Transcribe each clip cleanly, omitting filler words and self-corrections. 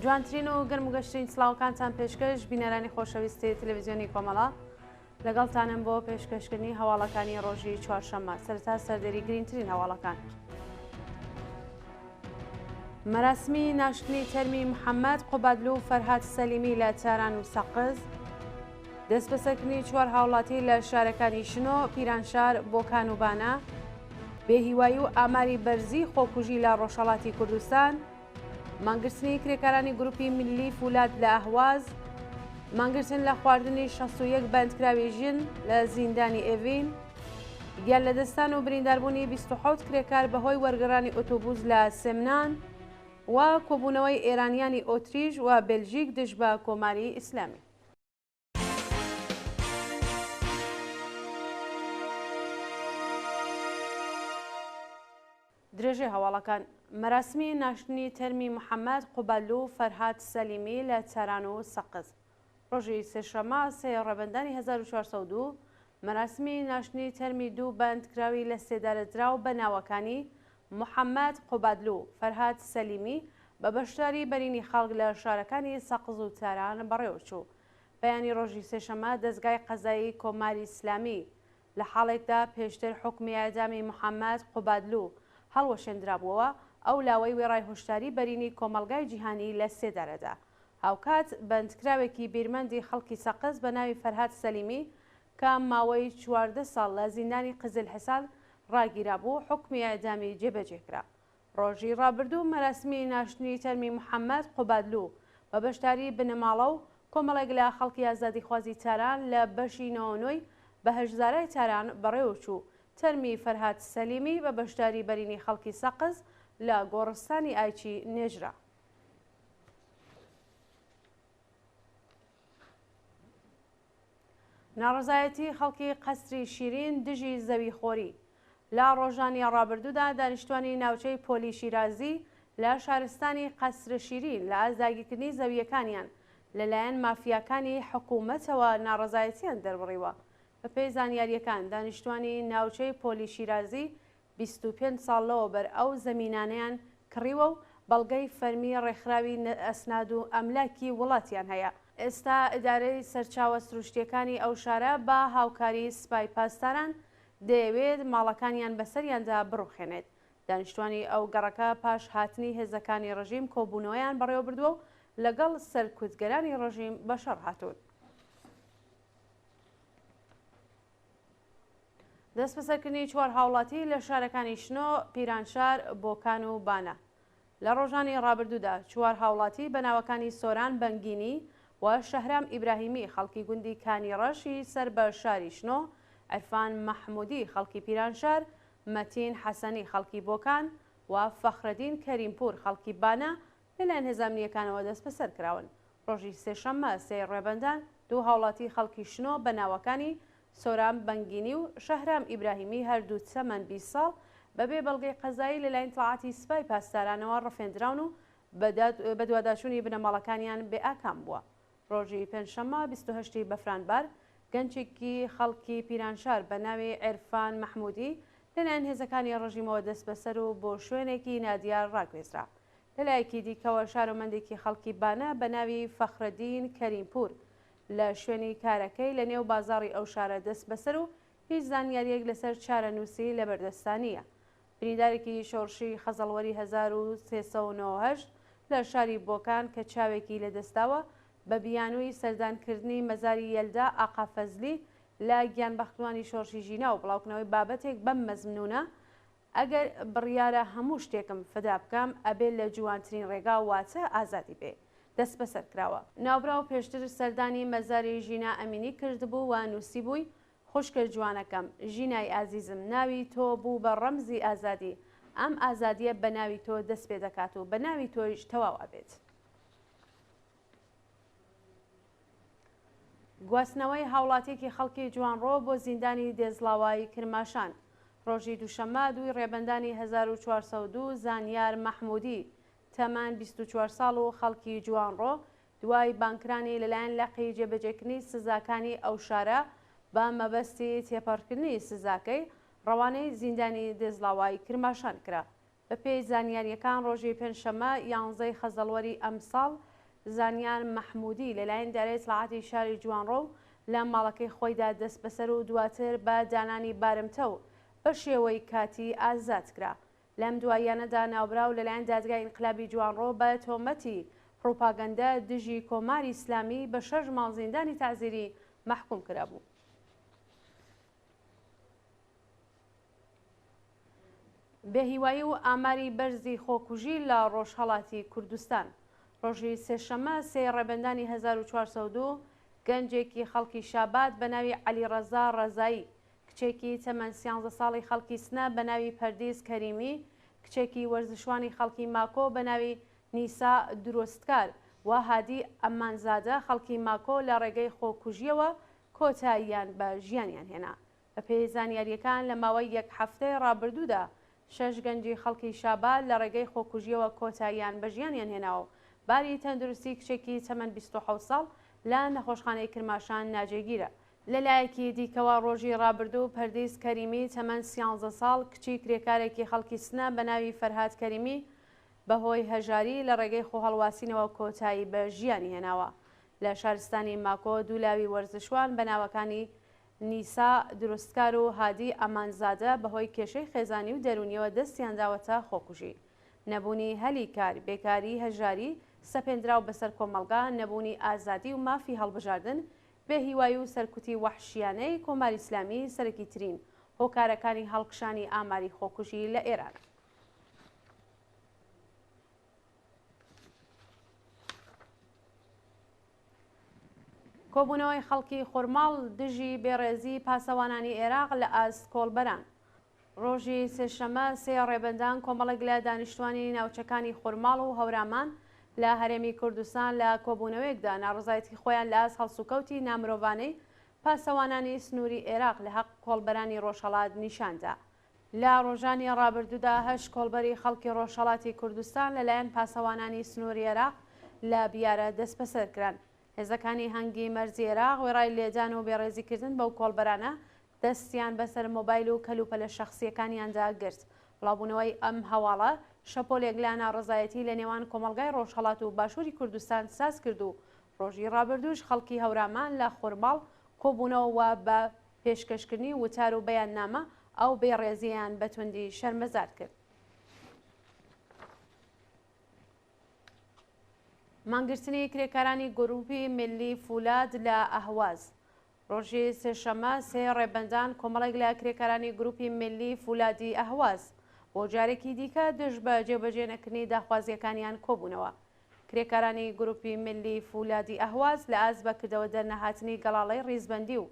جوانترین و گەرم و گەشترین سڵاوەکانتان پێشکەش بینەرانی خۆشەویستی تەلەڤیزیۆنی کۆمەڵە لەگەڵتانم بۆ پێشکەشکردنی هەواڵەکانی ڕۆژی چوارشەممە سەرتا سەردێری گرینگترین هەواڵەکان. مەراسمی ناشتنی تەرمی محەممەد قوبادلو و فەرهاد سەلیمی لە تاران و سەقز، دەستبەسەرکردنی چوار هاوڵاتی لە شارەکانی شنۆ، پیرانشار، بۆکان و بانە، بێهیوایی و ئاماری بەرزی خۆکوژی لە ڕۆژهەڵاتی کوردستان، مانگرتنی کرێکارانی گروپی میللی فولاد لە ئەهواز، مانگرتن لە خواردنی 61 بەندکراوی ژن لە زیندانی ئێڤین، گیان لەدەستان و برینداربوونی 27 کرێکار بەهۆی وەرگەڕانی ئۆتۆبوس لە سمنان و کۆبوونەوەی ئێرانیانی ئۆتریش و بێلژیک دژ بە کۆماری ئیسلامی. درێژەی هەواڵەکان، مەراسمی ناشتنی تەرمی محەمەد قوبادلو و فەرهاد سەلیمی لە تاران و سەقز. ڕۆژی سێشەممە سێ ڕێبەندانی 1402 مەراسمی ناشتنی تەرمی دوو بەندکراوی لەسێدارەدراو بە ناوەکانی محەمەد قوبادلو و فەرهاد سەلیمی بە بەشداری بەرینی خەڵک لە شارەکانی سەقز و تاران بەڕێوەچوو. بەیانی ڕۆژی سێشەممە دەزگای قەزایی کۆماری ئیسلامی لە حاڵێکدا پێشتر حوکمی ئێعدامی محەممەد قوبادلوو هەڵوەشێندرابووەوە، ئەو لاوەی وێڕای هۆشداری بەرینی کۆمەڵگای جیهانی لە سێدارە دا. هاوکات بەندکراوێکی بیرمەندی خەڵکی سەقز بە ناوی فەرهاد سەلیمی کە ماوەی 14 ساڵ لە زیندانی قزلحسار ڕاگیرابوو، حوکمی ئێعدامی جێبەجێ کرا. ڕۆژی ڕابردوو مەراسمی ناشتنی تەرمی محەممەد قوبادلوو بە بەشداری بنەماڵە و کۆمەڵێک لە خەڵکی ئازادیخوازی تاران لە بەشی نەوەونۆی بەهەشتزارای تاران بەڕێوەچوو. تەرمی فەرهاد سەلیمی بە بەشداری بەرینی خەڵکی سەقز لە گۆڕستانی ئایچی نێژرا. ناڕەزایەتی خەڵکی قەسری شیرین دژی زەویخۆری لە ڕۆژانی ڕابردوودا دانیشتوانی ناوچەی پۆلی شیرازی لە شارستانی قەسر شیرین لە ئاست داگیرکردنی زەوییەکانیان لەلایەن مافیاکانی حکوومەتەوە ناڕەزایەتیان دەربڕیوە. بەپێی زانیارییەکان دانیشتوانی ناوچەی پۆلی شیرازی 25 ساڵ لەوەبەر ئەو زەمینانەیان کڕیوە و بەڵگەی فەرمی ڕێکخراوی ئەسناد و ئەملاکی وڵاتیان هەیە. ئێستا ئیدارەی سەرچاوە سروشتییەکانی ئەو شارە بە هاوکاری سپای پاسداران دەیەوێت ماڵەکانیان بەسەریاندا بڕوخێنێت. دانیشتوانی ئەو گەڕەکە پاش هاتنی هێزەکانی ڕژیم کۆبوونەوەیان بەڕێوەبردووە و لەگەڵ سەرکوتگەرانی ڕژیم بەشەڕ هاتوون. دەستبەسەرکردنی چوار هاوڵاتی لە شارەکانی شنۆ، پیرانشار، بۆکان و بانە. لە ڕۆژانی ڕابردوودا چوار هاوڵاتی بە ناوەکانی سۆران بەنگینی و شەهرام ئیبراهیمی خەڵکی گوندی کانی ڕەش ی سەر بە شاری شنۆ، عرفان مەحموودی خەڵکی پیرانشار، مەتین حەسەنی خەڵکی بۆکان و فەخرەدین کەریمپوور خەڵکی بانە لەلایەن هێزە ئەمنییەکانەوە دەستبەسەر کراون. ڕۆژی سێشەممە سێی ڕێبەندان دوو هاوڵاتی خەڵکی شنۆ بە ناوەکانی سۆران بەنگینی و شەهرام ئیبراهیمی هەردوو تەمەن 20 ساڵ بەبێ بەڵگەی قەزایی لەلایەن ئیتڵاعاتی سپای پاسدارانەوە ڕفێندراون و بەدواداچوونی بنەماڵەکانیان بێ ئاکام بووە. ڕۆژی پێنجشەممە 28 ی بەفرانبار گەنجێکی خەڵکی پیرانشار بە ناوی عێرفان مەحموودی لەلایەن هێزەکانی ڕژیمەوە دەستبەسەر و بۆ شوێنێکی نادیار ڕاگوێزرا. لەلایەکی دیکەوە شارۆمەندێکی خەڵکی بانە بە ناوی فەخرەدین کەریمپوور لە شوێنی کارەکەی لە نێو بازاڕی ئەو شارە دەستبەسەر و هیچ زانیارییەک لەسەر چارەنووسی لەبەردەستدا نییە. بریندارێکی شۆڕشی خەزەڵوەری 1398 لە شاری بۆکان کە چاوێکی لەدەستداوە بە بیانووی سەردانکردنی مەزاری یەلدا ئاقا فەزلی لە گیانبەختکردوانی شۆڕشی ژینا و بڵاوکردنەوەی بابەتێک بەم مەزمنوونە ئەگەر بڕیارە هەموو شتێکم فدا بکەم ئەبێ لە جوانترین ڕێگا واتە ئازادی بێ دەستبەسەر کراوە. ناوبراو پێشتر سەردانی مەزاری ژینا ئەمینی کردبوو و نووسیبووی، خوشکە جوانەکەم، ژینای ئازیزم، ناوی تۆ بوو بە ڕەمزی ئازادی، ئەم ئازادییە بە ناوی تۆ دەست پێ دەکات و بە ناوی تۆیش تەواو ئەبێت. گواستنەوەی هاوڵاتیەکی خەڵکی جوانڕۆ بۆ زیندانی دێزڵاوای کرماشان ڕۆژی دووشەممە دووی ڕێبەندانی 1402 زانیار مەحمودی تەمەن 24 ساڵ و خەڵکی جوانڕۆ دوای بانگکرانی لەلایەن لقی جێبەجێکردنی سزاکانی ئەو شارە بە مەبەستی تێپەڕکردنی سزاکەی ڕەوانەی زیندانی دێزڵاوای کرماشان کرا. بەپێی زانیارییەکان ڕۆژی پێنجشەممە یانزەی خەزەڵوەری ئەمساڵ زانیار مەحموودی لەلایەن ئیدارەی ئیتڵاعاتی شاری جوانڕۆ و لە ماڵەکەی خۆیدا دەستبەسەر و دواتر بە دانانی بارمتە و بە شێوەی کاتی ئازاد کرا. لەم دواییانەدا ناوبراو لەلایەن دادگای ئینقلابی جوانڕۆ بە تۆمەتی پڕوپاگەندە دژی کۆماری ئیسلامی بە شەش مانگ زیندانی تەعزیری مەحکووم کرابوو. بێهیوایی و ئاماری بەرزی خۆکوژی لە ڕۆژهەڵاتی کوردستان. ڕۆژی سێشەممە سێی ڕێبەندانی 1402 گەنجێکی خەڵکی شاباد بە ناوی عەلیڕەزا ڕەزایی، کچێکی تەمەن سیانزە ساڵی خەڵکی سنە بە ناوی پەردیس کەریمی، کچێکی وەرزشوانی خەڵکی ماکۆ بە ناوی نیسا دروستکار و هادی ئەمانزادە خەڵکی ماکۆ لە ڕێگەی خۆکوژییەوە کۆتاییان بە ژیانیان هێنا. بەپێی زانیارییەکان لە ماوەی یەک هەفتەی ڕابردوودا شەش گەنجی خەڵکی شاباد لە ڕێگەی خۆکوژییەوە کۆتاییان بە ژیانیان هێناوە و باری تەندروستی کچێکی تەمەن 27 ساڵ لە نەخۆشخانەی کرماشان ناجێگیرە. لەلایەکی دیکەوە ڕۆژی ڕابردوو پەردیس کەریمی تەمەن سیانزە ساڵ کچی کرێکارێکی خەڵکی سنە بە ناوی فەرهاد کەریمی بەهۆی هەژاری لە ڕێگەی خۆهەڵواسینەوە کۆتایی بە ژیانی هێناوە. لە شارستانی ماکۆ دوو لاوی وەرزشوان بە ناوەکانی نیسا دروستکار و هادی ئەمانزادە بەهۆی کێشەی خێزانی و دەروونیەوە دەستیان داوەتە خۆکوژی. نەبوونی هەلی کار، بێکاری، هەژاری سەپێندراو بەسەر کۆمەڵگا، نەبوونی ئازادی و مافی هەڵبژاردن، بێهیوایی و سەرکوتی وەحشیانەی کۆماری ئیسلامی سەرەکیترین هۆکارەکانی هەڵکشانی ئاماری خۆکوژی لە ئێرانە. کۆبوونەوەی خەڵکی خورماڵ دژی بێڕێزی پاسەوانانی ئێراق لە ئاست کۆڵبەران. ڕۆژی سێشەممە سێ ڕێبەندان کۆمەڵێک لە دانیشتوانی ناوچەکانی خورماڵ و هەورامان لە هەرێمی کوردستان لە کۆبوونەوەیەکدا ناڕەزایەتی خۆیان لە ئاست هەڵسوکەوتی نامرۆڤانەی پاسەوانانی سنووری ئێراق لە هەق کۆڵبەرانی ڕۆژهەڵات نیشاندا. لە ڕۆژانی ڕابردوودا هەشت کۆڵبەری خەڵکی ڕۆژهەڵاتی کوردستان لەلایەن پاسەوانانی سنووری ئێراق لە بیارە دەستبەسەر کران. هێزەکانی هەنگی مەرزی ئێراق وێڕای لێدان و بێڕێزیکردن بەو کۆڵبەرانە، دەستیان بەسەر مۆبایل و کەلوپەلە شەخسییەکانیاندا گرت. بڵاوبوونەوەی ئەم هەواڵە شەپۆلێک لە ناڕەزایەتی لە نێوان کۆمەڵگای ڕۆژهەڵات و باشووری کوردستان ساز کرد و ڕۆژی ڕابردووش خەڵکی هەورامان لە خورماڵ کۆبوونەوە و بە پێشکەشکردنی وتار و بەیاننامە ئەو بێڕێزییەیان بە توندی شەرمەزار کرد. مانگرتنی کرێکارانی گروپی میللی فولاد لە ئەهواز ڕۆژی سێشەممە سێ ڕێبەندان کۆمەڵێک لە کرێکارانی گروپی میللی فولادی ئەهواز بۆ جارێکی دیکە دژ بە جێبەجێ نەکردنی داخوازییەکانیان کۆبوونەوە. کرێکارانی گروپی میللی فولادی ئەهواز لە ئاست بە کردەوە دەرنەهاتنی گەڵاڵەی ڕیزبەندی و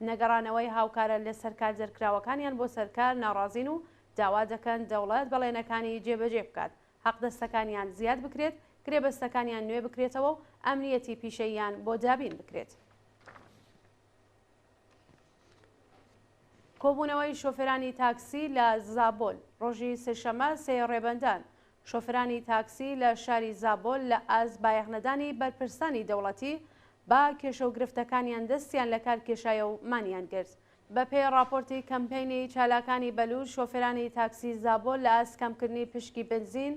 نەگەڕانەوەی هاوکارە لەسەرکار دەرکراوەکانیان بۆ سەرکار ناڕازین و داوا دەکەن دەوڵەت بەڵێنەکانی جێبەجێ بکات، حەقدەستەکانیان زیاد بکرێت، گرێبەستەکانیان نوێ بکرێتەوە و ئەمنیەتی پیشەییان بۆ دابین بکرێت. کۆبوونەوەی شۆفێرانی تاکسی لە زابۆل ڕۆژی سێشەممە سێ ڕێبەندان شۆفێرانی تاکسی لە شاری زابۆل لە ئاست بایەخنەدانی بەرپرسانی دەوڵەتی بە کێشە و گرفتەکانیان دەستیان لە کار کێشایە و مانیان گرت. بەپێی ڕاپۆرتی کەمپەینی چالاکانی بەلووچ، شۆفێرانی تاکسی زابۆل لە ئاست کەمکردنی پشکی بنزین،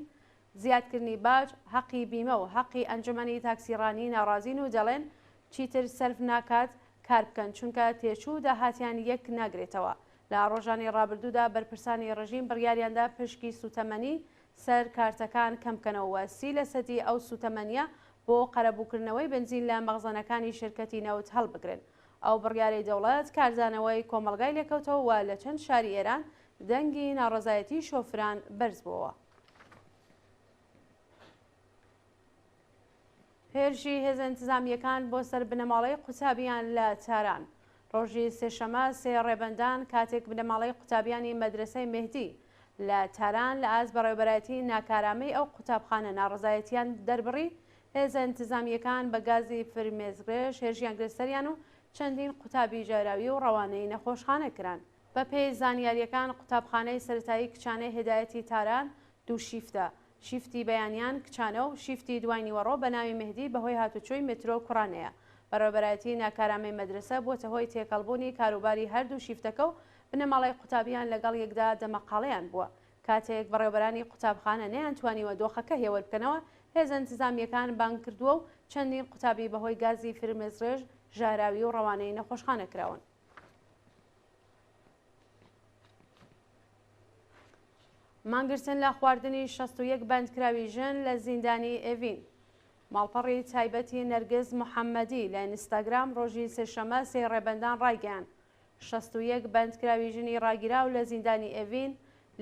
زیادکردنی باج، هەقی بیمە و هەقی ئەنجومەنی تاکسیڕانی ناڕازین و دەڵێن چیتر سەرف ناکات کار بکەن چونکە تێچوو و داهاتیان یەک ناگرێتەوە. لە ڕۆژانی ڕابردوودا بەرپرسانی ڕژیم بڕیاریاندا پشکی سووتەمەنی سەر کارتەکان کەم بکەنەوە و سی لەسەدی ئەو سووتەمەنییە بۆ قەرەبووکردنەوەی بنزین لە مەخزەنەکانی شرکەتی نەوت هەڵبگرن. ئەو بڕیارەی دەوڵەت کاردانەوەی کۆمەڵگای لێکەوتەوە و لە چەند شاری ئێران دەنگی ناڕەزایەتی شۆفران بەرزبووەوە. هێرشی هێزە ئینتزامییەکان بۆ سەر بنەماڵەی قوتابیان لە تاران ڕۆژی سێشەمە سێ ڕێبەندان کاتێک بنەماڵەی قوتابیانی مەدرەسەی مێهدی لە تاران لە ئاست بەڕێوەبەرایەتی ناکارامەی ئەو قوتابخانە ناڕەزایەتیان دەربڕی هێزە ئینتزامییەکان بە گازی فرمێسکڕێژ هێرشیان کرد سەریان و چەندین قوتابی ژەهراوی و ڕەوانەی نەخۆشخانە کران. بەپێی زانیارییەکان قوتابخانەی سەرەتایی کچانەی هێدایەتی تاران دوو شیفتە، شیفتی بەیانیان کچانە و شیفتی دوای نیوەڕۆ بە ناوی مێهدی بەهۆی هاتوچۆی مترۆ کوڕانەیە. بەڕێوەبەرایەتی ناکارامەی مەدرەسە بووەتە هۆی تێکەڵبوونی کاروباری هەردوو شیفتەکە و بنەماڵەی قوتابیان لەگەڵ یەکدا دەمەقاڵێیان بووە. کاتێک بەڕێوەبەرانی قوتابخانە نەیانتوانیوە دۆخەکە هێور بکەنەوە، هێزە ئینتزامییەکان بانگ کردووە و چەندین قوتابی بەهۆی گازی فرمێسڕێژ ژەهراوی و ڕەوانەی نەخۆشخانە کراون. مانگرتن لە خواردنی 61 بەندکراوی ژن لە زیندانی ئێڤین. ماڵپەڕی تایبەتی نەرگز محەممەدی لە ئینستاگرام ڕۆژی سێشەممە سێی ڕێبەندان ڕایگەیاند، 61 بەندکراوی ژنی ڕاگیراو لە زیندانی ئێڤین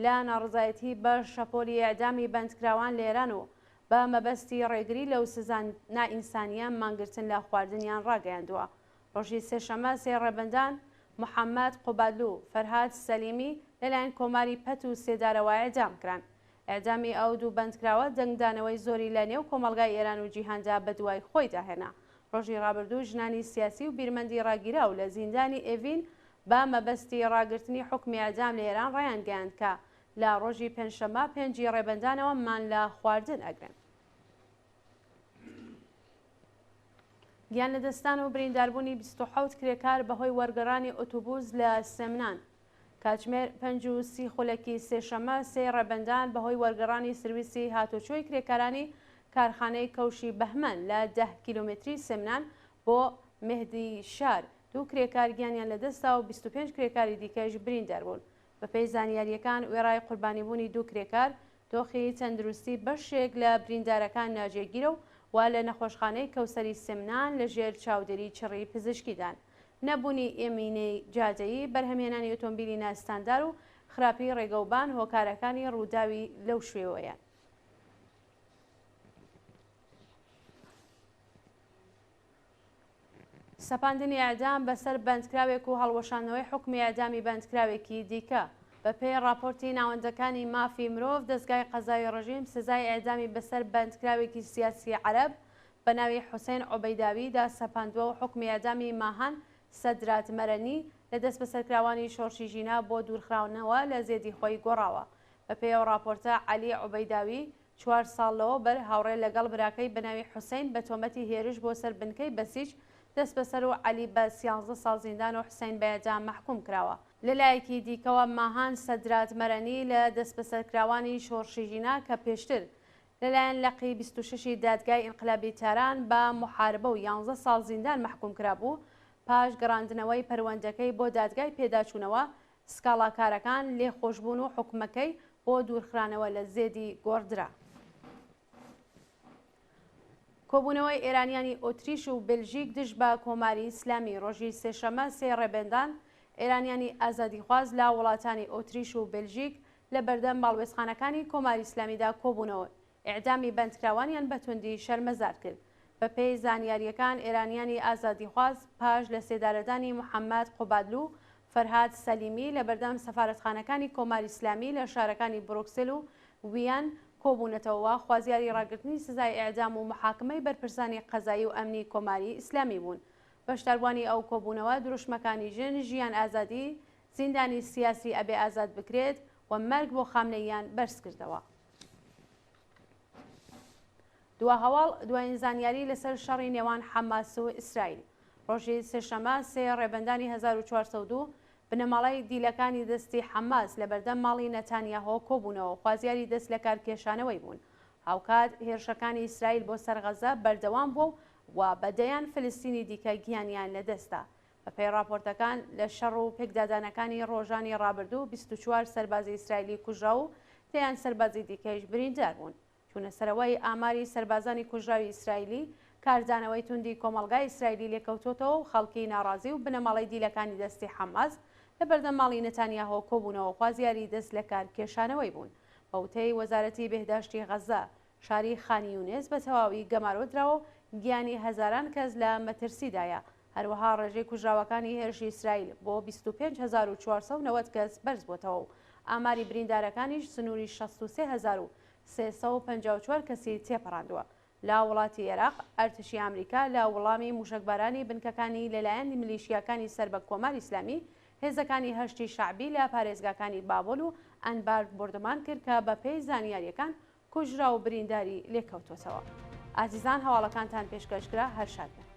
لە ناڕەزایەتی بە شەپۆلی ئێعدامی بەندکراوان لە ئێران و بە مەبەستی ڕێگری لەو سزا نائینسانییە مانگرتن لە خواردنیان ڕاگەیاندووە. ڕۆژی سێشەممە سێ ڕێبەندان، محەممەد قوبادلوو، فەرهاد سەلیمی لەلایەن کۆماری پەت و سێدارەوە ئێعدام کران. ئێعدامی ئەو دوو بەندکراوە دەنگدانەوەی زۆری لە نێو کۆمەڵگای ئێران و جیهاندا بەدوای خۆیدا هێنا. ڕۆژی ڕابردوو ژنانی سیاسی و بیرمەندی ڕاگیراو لە زیندانی ئێڤین بە مەبەستی ڕاگرتنی حوکمی ئێعدام لە ئێران ڕایانگەیاند کە لە ڕۆژی پێنجشەممە پێنجی ڕێبەندانەوە مان لە خواردن ئەگرن. گیانلەدەستدان و برینداربوونی 27 کرێکار بەهۆی وەرگەڕانی ئۆتوبوس لە سمنان. کاتژمێر 5:30 خولەکی سێشەممە سێی ڕێبەندان بەهۆی وەرگەڕانی سرویسی هاتۆچۆی کرێکارانی کارخانەی کەوشی بەهمەن لە 10 کیلۆمەتری سمنان بۆ مێهدی شار دوو کرێکار گیانیان لەدەستدا و 25 کرێکاری دیکەش بریندار بوون. بەپێی زانیارییەکان وێڕای قوربانیبوونی دوو کرێکار، دۆخی تەندروستی بەشێک لە بریندارەکان ناجێگیرە و و لە نەخۆشخانەی کەوسەری سمنان لە ژێر چاودێری چڕی پزیشکیدان. نەبوونی ئێمینەی جادەیی، بەرهەمهێنانی ئۆتۆمبیلی ناستاندار و خراپی ڕێگەوبان هۆکارەکانی ڕووداوی لەو شێوەیەن. سەپاندنی ئێعدام بەسەر بەندکراوێک و هەڵوەشاندنەوەی حوکمی ئێعدامی بەندکراوێکی دیکە. بەپێی ڕاپۆرتی ناوەندەکانی مافی مرۆڤ، دەزگای قەزایی ڕژیم سزای ئێعدامی بەسەر بەندکراوێکی سیاسی عەرەب بە ناوی حوسێن عوبەیداوی دا سەپاندووە و حوکمی ئێعدامی ماهان سەدرات مەرەنی لە دەستبەسەرکراوانی شۆڕشی ژینا بۆ دوورخراونەوە لە زێدی خۆی گۆڕاوە. بەپێی ئەو ڕاپۆرتە، عەلی عوبەیداوی چوار ساڵ لەوەوبەر هاوڕێ لەگەڵ براکەی بە ناوی حوسەین بە تۆمەتی هێرش بۆ سەر بنکەی بەسیج دەستبەسەر و عەلی بە سیانزە ساڵ زیندان و حوسەین بە ئێعدام مەحکووم کراوە. لە لایەکی دیکەوە ماهان سەدرات مەرەنی لە دەستبەسەرکراوانی شۆڕشی ژینا کە پێشتر لەلایەن لقی 26 ی دادگای ئینقلابی تاران بە موحاربە و یانزە ساڵ زیندان مەحکووم کرابوو پاش گەڕاندنەوەی پەروەندەکەی بۆ دادگای پێداچوونەوە سکاڵاکارەکان لێخۆشبوون و حوکمەکەی بۆ دوورخرانەوە لە زێدی گۆڕدرا. کۆبوونەوەی ئێرانیانی ئۆتریش و بێلژیک دژ بە کۆماری ئیسلامی ڕۆژی سێشەممە سێ ڕێبەندان ئێرانیانی ئازادیخواز لە وڵاتانی ئۆتریش و بێلژیک لە بەردەم باڵوێزخانەکانی کۆماری ئیسلامیدا کۆبوونەوە ئێعدامی بەندکراوانیان بە توندی شەرمەزار کرد. بە پێی زانیارییەکان ئێرانیانی ئازادیخواز پاش لە سێدارەدانی محەممەد قوبادلوو و فەرهاد سەلیمی لە بەردەم سەفارەتخانەکانی کۆماری ئیسلامی لە شارەکانی بروکسل و ویەن کۆبوونەتەوە خوازیاری ڕاگرتنی سزای ئێعدام و موحاکمەی بەرپرسانی قەزایی و ئەمنی کۆماری ئیسلامی بوون. بەشداربووانی ئەو کۆبوونەوە دروشمەکانی ژن، ژیان ئازادی، زیندانی سیاسی ئەبێ ئازاد بکرێت و مەرگ بۆ خامنەییان بەرز کردەوە. دوا هەواڵ، دوایین زانیاری لەسەر شەڕی نێوان حەماس و ئیسرائیل. ڕۆژی سێشەممە سێ ڕێبەندانی 1402 بنەماڵەی دیلەکانی دەستی حەماس لەبەردەم ماڵی نەتانیاهۆ کۆبوونەوە و خوازیاری دەست لەکارکێشانەوەی بوون. هاوکات هێرشەکانی ئیسرائیل بۆ سەر غەزە بەردەوام بووە و بە دەیان فلستینی دیکە گیانیان لەدەستدا. بەپێی ڕاپۆرتەکان، لە شەڕ و پێکدادانەکانی ڕۆژانی ڕابردوو 24 سەربازی ئیسرائیلی کوژراو و دەیان سەربازی دیکەیش بریندار بوون. چوونەسەرەوەی ئاماری سەربازانی کوژراوی ئیسرائیلی، کاردانەوەی توندی کۆمەڵگای ئیسرائیلی لێکەوتۆتەوە و خەڵکی ناڕازی و بنەماڵەی دیلەکانی دەستی حەماس لە بەردەم ماڵی نەتانیاهۆ کۆبوونەوە و خوازیاری دەست لەکارکێشانەوەی بوون. بە وتەی وەزارەتی بێهداشتی غەززە، شاری خان یونس بە تەواوی گەمارۆ دراوە و گیانی هەزاران کەس لە مەترسیدایە، هەروەها ڕێژەی کوژراوەکانی هێرشی ئیسرائیل بۆ 25490 کەس بەرزبووەتەوە و ئاماری بریندارەکانیش سنووری 63354 کەسی تێپەڕاندووە. لە وڵاتی ئێراق، ئەرتشی ئامریکا لە وڵامی مووشەکبارانی بنکەکانی لەلایەن میلیشیاکانی سەر بە کۆماری ئیسلامی، هێزەکانی حەشدی شەعبی لە پارێزگاکانی بابۆل و ئەنبار بۆردومان کرد کە بە پێی زانیارییەکان کوژراو و برینداری لێکەوتووەتەوە. ئازیزان هەواڵەکانتان پێشکەش کرا هەر شاد بن.